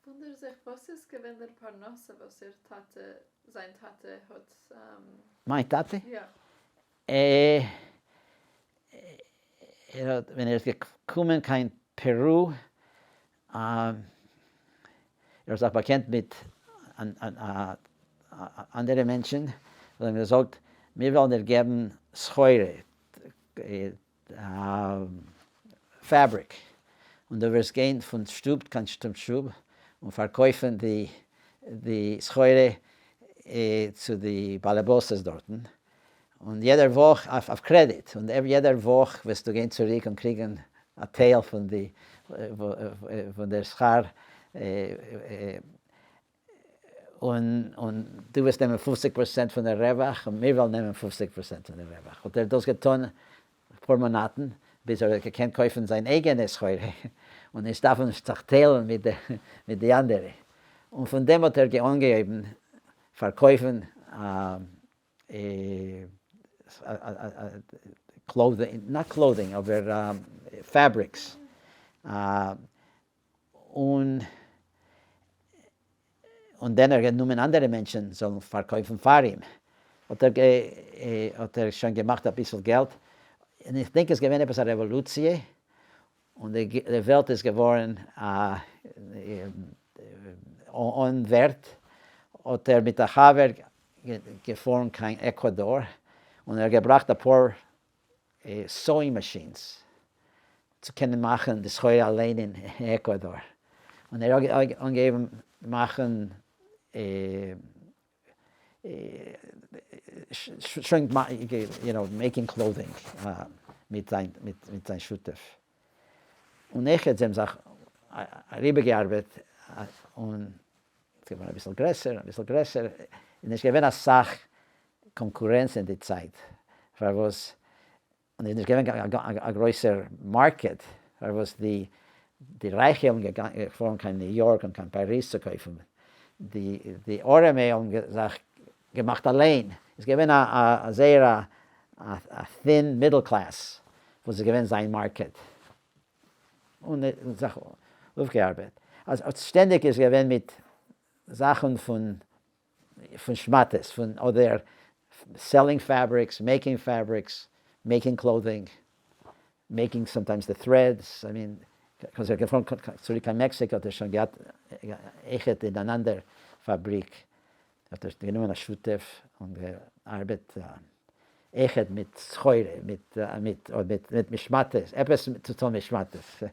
וואונדער זיך וואס איז געווען דער פרנסה וואס איר טאטע, זיין טאטע האט. מיין טאטע? יא. ער האט ווען ער איז געקומען קיין פערו, ער האט זיך באקענט מיט אנדערע מענטשן, וואס האבן געזאגט, מיר וועלן דיר געבן סחורה, fabric, און דו וועסט גיין פון שטוב קיין שטוב און פארקויפן די סחורה צו די באלעבאסעס דארטן, און יעדער וואך אויף קרעדיט, און יעדער וואך וועסטו גיין צוריק און קריגן א טייל פון די פון דער שכר, און און דו וועסט נעמען 50% פון דער רווח און מיר וועלן נעמען 50% פון דער רווח. האט ער דאס געטון אפאר מאנאטן ביז ער האט געקענט קויפן זיין אייגענע סחורה און נישט דארפן זיך טיילן מיט מיט די אנדערע. און פון דעם האט ער אנגעהויבן פארקויפן clothing, not clothing, אבער fabrics, און און דען ער גענומען אנדערע מענטשען זאלן פארקויפן פאר אים, האט ער האט ער שוין געמאכט אביסל געלט, און איך דענק עס געווען עפעס א רעוואלוציע, און די וועלט איז געווארן אן ווערט, האט ער מיט א חבר געפארן קיין עקוואדאר, און ער האט געבראכט אפאר sewing machines צו קענען מאכן די סחורה אליין אין עקוואדאר, און ער האט אנגעהויבן מאכן שוין you know making clothing מיט זיין מיט זיין שותף, און אויכעט זיי האבן זיך אריבערגעארבעט און ס'איז געווארן אביסל גרעסער אביסל גרעסער, איז נישט געווען אסאך קאנקורענץ אין די צייט פארוואס און איז נישט געווען א גרויסער market פארוואס די די רייכע האבן געפארן קיין ניו יארק און קיין פאריז צו קויפן, די די ארעמע האבן זיך געמאכט אליין, איז געווען א זייער א thin middle class וואס איז געווען זיין market, און זיך אויפגעארבעט, אז שטענדיג איז געווען מיט זאכן פון פון שמאטעס, פון אדער selling fabrics, making fabrics, making clothing, making sometimes the threads, I mean, cause ער איז געפארן צוריק קיין מעקסיקא האט ער שוין געהאט אויכעט אין אן אנדער פאבריק, האט ער גענומען א שותף און געארבעט אויכעט מיט סחורה, מיט מיט מיט שמאטעס, עפעס צו טון מיט שמאטעס.